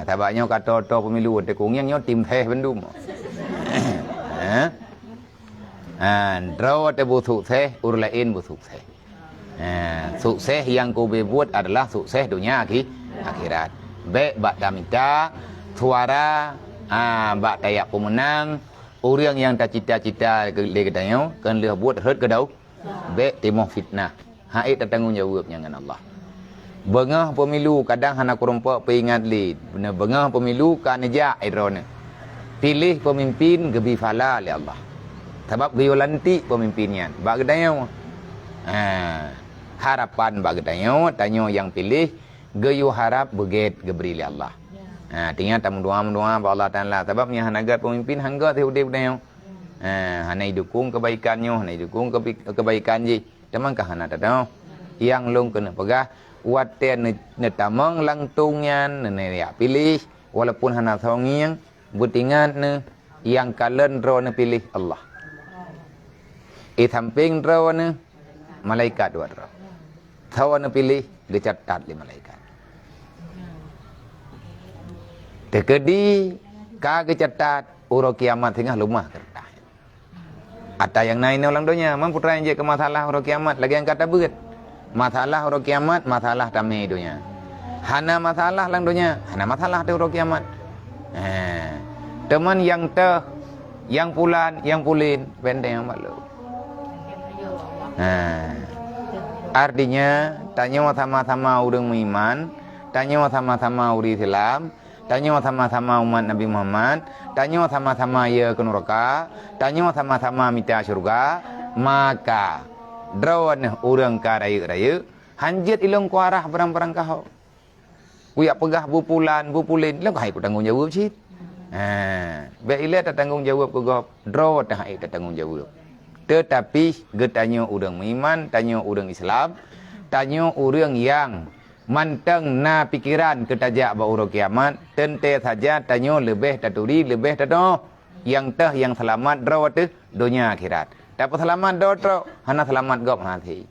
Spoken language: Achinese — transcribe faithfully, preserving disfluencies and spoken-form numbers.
Sabab nyoe ka toe-toe pemilu, teuh kunyang nyoe tim sukses bandum. Ha? Ha, droe teuh beusukses, ureuëng laén beusukses. Ha, sukses nyang ka ubé buet adalah sukses donya akhi-, akhirat. Bék bak tamita suara, ha, bak tajak peumeunang, ureuëng nyang tacita-cita lé geutanyoe, keu lheueh buet rhot keu dau-, bék timoh fitnah. Hana ék tatanggong jaweueb nyan ngon Allah. Beungoh pemilu kadang hana kureumpok peuingat lé. Beungoh pemilu ka neujak droeneuh. Piléh peumimpin geubri pahala lé Allah. Sabab geuyue lantik peumimpin nyan bak geutanyoe. Ha, harapan bak geutanyoe, tanyoe nyang piléh, geuyue harab beugét geubri lé Allah. Ha, tinggai tameudoa-meudoa bak Allah Taala. Sabab nyang hana gét peumimpin hana gét udeb geutanyoe. Ha, hana idukung keubaikan nyoe, hana idukung keubi-, keubaikan jih. Teuma ka hana teudoh. Nyang lôn keuneuk peugah, watée ne-, neutamong lam tueng nyan, neujak piléh, walaupun hana soe ngieng, beutingat neuh nyang kalon droeneuh piléh Allah. Di sampéng droeneuh, malaikat dua droe. Soe neupiléh, geucatat lé malaikat. Teukeudi ka geucatat, uroe kiamat singoh leumah keureutah. Ata nyang na inoe lam donya, man peue teuma nyang jeuet keu masalah uroe kiamat lagée nyang ka tabeuet. Masalah uroe kiamat, masalah tamé donya. Hana masalah lam donya, hana masalah di uroe kiamat. Ha. Teuma nyang teuh, nyang pulan, nyang pulen, benteng nyang balu. Ha. Artinya, tanyoe sama-sama ureuëng meuiman, tanyoe sama-sama ureuëng Islam, tanyoe sama-sama umat Nabi Muhammad, tanyoe sama-sama yö keu nuraka, tanyoe sama-sama mita syeuruga, maka droeneuh ureuëng ka rayeuk-rayeuk, hanjeuet ilong kuarah barang-barang kahok. Kuyak peugah beupulan, beupulen, lom hai kutanggong jaweueb cit. Ha, bék ilée tatanggong jaweueb keu gob, droe teuh hai tatanggong jaweueb. Teutapi geutanyoe ureuëng meuiman, tanyoe ureuëng Islam, tanyoe ureuëng nyang mantong na pikeran keu tajak bak uroe kiamat, teuntée saja tanyoe leubeh taturi, leubeh tatoh. Nyang teuh nyang seulamat droe teuh donya akhirat. Tapeuseulamat droe trok, hana seulamat gob hana até.